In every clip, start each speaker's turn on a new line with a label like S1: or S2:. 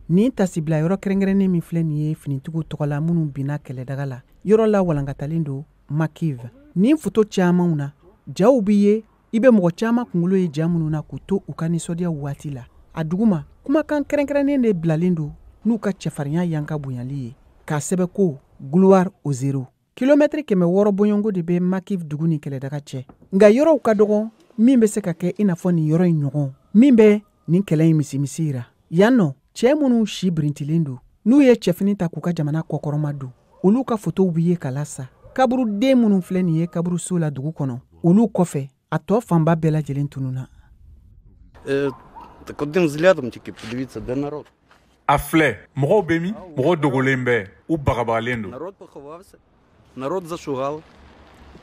S1: Nin tasibila yɔrɔ kɛrɛnkɛrɛnnen min filɛ nin ye finitigiw tɔgɔ la minnu binna kɛlɛdaga la, yɔrɔ la walankatalen don Makiv. Nin foto camanw na, jaw b'i ye, i bɛ mɔgɔ caman kunkolo ye ja minnu na k'u to u ka nisɔndiya waati la. A duguma, kumakan kɛrɛnkɛrɛnnen de bilalen don n'u ka cɛfarinya yanka bonyali ye, k'a sɛbɛn ko gloire aux héros. Kilomɛtiri 600 bɔɲɔgɔnko de bɛ Makiv dugu ni kɛlɛdaga cɛ, nka yɔrɔw ka dɔgɔ min bɛ se ka kɛ i n'a fɔ nin yɔrɔ in ɲɔgɔn min bɛ nin kɛlɛ in misimisi yira. Yan nɔ, cɛ minnu si birintilen don, n'u ye cɛfini ta k'u ka jamana kɔkɔrɔma don, olu ka fotow bɛ ye k'a lasa. Kaburuden minnu filɛ nin ye kaburuso la dugu kɔnɔ, olu kɔfɛ a tɔ fanba bɛɛ lajɛlen tununna.
S2: Так одним взглядом тільки подивіться, де народ.
S3: A filɛ, mɔgɔw bɛ min? Mɔgɔw dogolen bɛ, u bagabagalen don.
S2: Народ поховався, народ зашугал.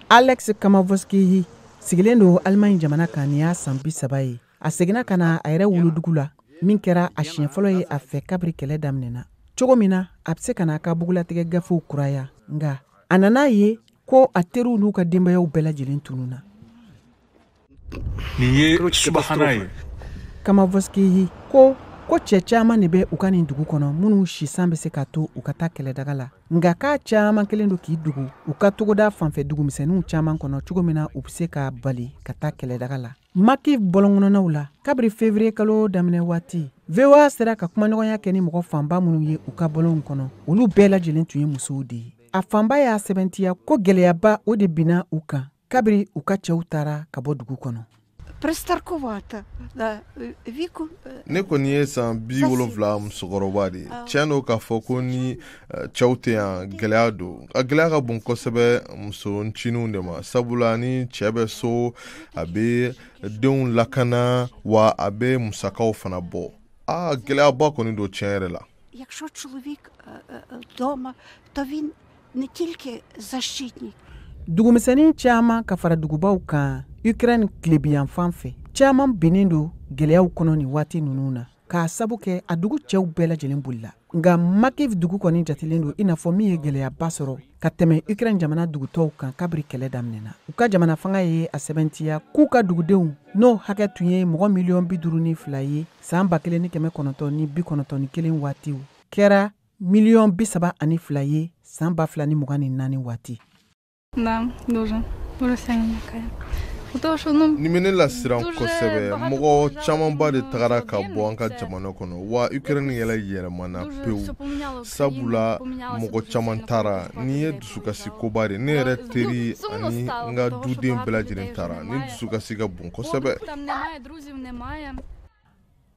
S1: Alex Kamavoski sigilen don Allemagne jamana kan nin y'a san 30 ye. A seginna ka na a yɛrɛ wolodugu la, min kɛra a siɲɛ fɔlɔ ye a fɛ kabiri kɛlɛ daminɛna. Cogo min na, a bɛ se ka n'a ka bugulatigɛ gafew kuraya, nka a nana ye ko a teriw n'u ka denbayaw bɛɛ lajɛlen tununna.
S3: Nin ye subahana ye.
S1: Kamavoski ko cɛ caman de bɛ u ka nin dugu kɔnɔ minnu sisan bɛ se ka to u ka taa kɛlɛdaga la, nka k'a caman kelen don k'i dogo u ka togoda fanfɛ dugumisɛnninw caman kɔnɔ cogo min na u bɛ se ka bali ka taa kɛlɛdaga la. Makiv bɔlɔnkɔnɔnaw la, kabiri février kalo daminɛ waati, VOA sera ka kumaɲɔgɔnya kɛ ni mɔgɔ fanba minnu ye u ka bɔlɔnw kɔnɔ, olu bɛɛ lajɛlen tun ye musow de ye. A fanba y'a sɛbɛntiya ko gɛlɛyaba o de binna u kan kabiri u ka cɛw taara ka bɔ dugu kɔnɔ.
S4: Престаркувата, да, віку.
S5: Ne kɔni ye san 70 musokɔrɔba de ye. Tiɲɛ don k'a fɔ ko ni cɛw tɛ yan, gɛlɛya don. A gɛlɛya ka bon kosɛbɛ muso ncininw de ma, sabula ni cɛ bɛ so, a bɛ denw lakana, wa a bɛ musakaw fana bɔ. Aa, gɛlɛyaba kɔni don tiɲɛ yɛrɛ la.
S4: Якщо чоловік вдома, то він не тільки защитник.
S1: Dugumisɛnnin caman ka fara dugubaw kan Ukraine tilebiyanfan fɛ, caman binnen don gɛlɛyaw kɔnɔ nin waati ninnu na, k'a sabu kɛ a dugu cɛw bɛɛ lajɛlen bolila. Nka Makiv dugu kɔni jatelen don i n'a fɔ min ye gɛlɛyaba sɔrɔ ka tɛmɛ Ukraine jamana dugutɔw kan kabiri kɛlɛ daminɛna. U ka jamana fanga ye a sɛbɛntiya k'u ka dugudenw n'o hakɛ tun ye mɔgɔ miliyɔn 52 ye san 1991 waatiw, kɛra miliyɔn 32 ye san 2024 waati.
S6: Да, дуже. Дуже сильно лякає. Потому что, ну,
S5: Nin bɛ ne lasiran kosɛbɛ. Mɔgɔ camanba de tagara ka bɔ an ka jamana kɔnɔ, wa Ukraine yɛrɛ yɛlɛmana pewu, sabula mɔgɔ caman taara. Nin ye dusukasi koba de. Ne yɛrɛ teri ani n ka duden bɛɛ lajɛlen taara. Nin dusukasi ka bon kosɛbɛ.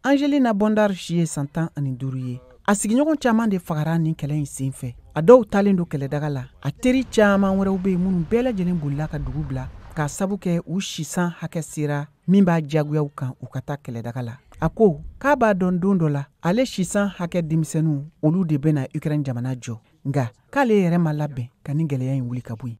S1: Angelina Bondar si ye san 15 ye. A sigiɲɔgɔn caman de fagara nin kɛlɛ in sen fɛ. A dɔw taalen don kɛlɛdaga la. A teri caman wɛrɛw bɛ yen minnu bɛɛ lajɛlen bolila ka dugu bila k'a sabu kɛ u sisan hakɛ sera min b'a diyagoya u kan u ka taa kɛlɛdaga la. A ko k'a b'a dɔn don dɔ la ale sisan hakɛ denmisɛnninw olu de bɛna Ukraine jamana jɔ, nka k'ale yɛrɛ ma labɛn ka nin gɛlɛya in wuli ka bɔ yen.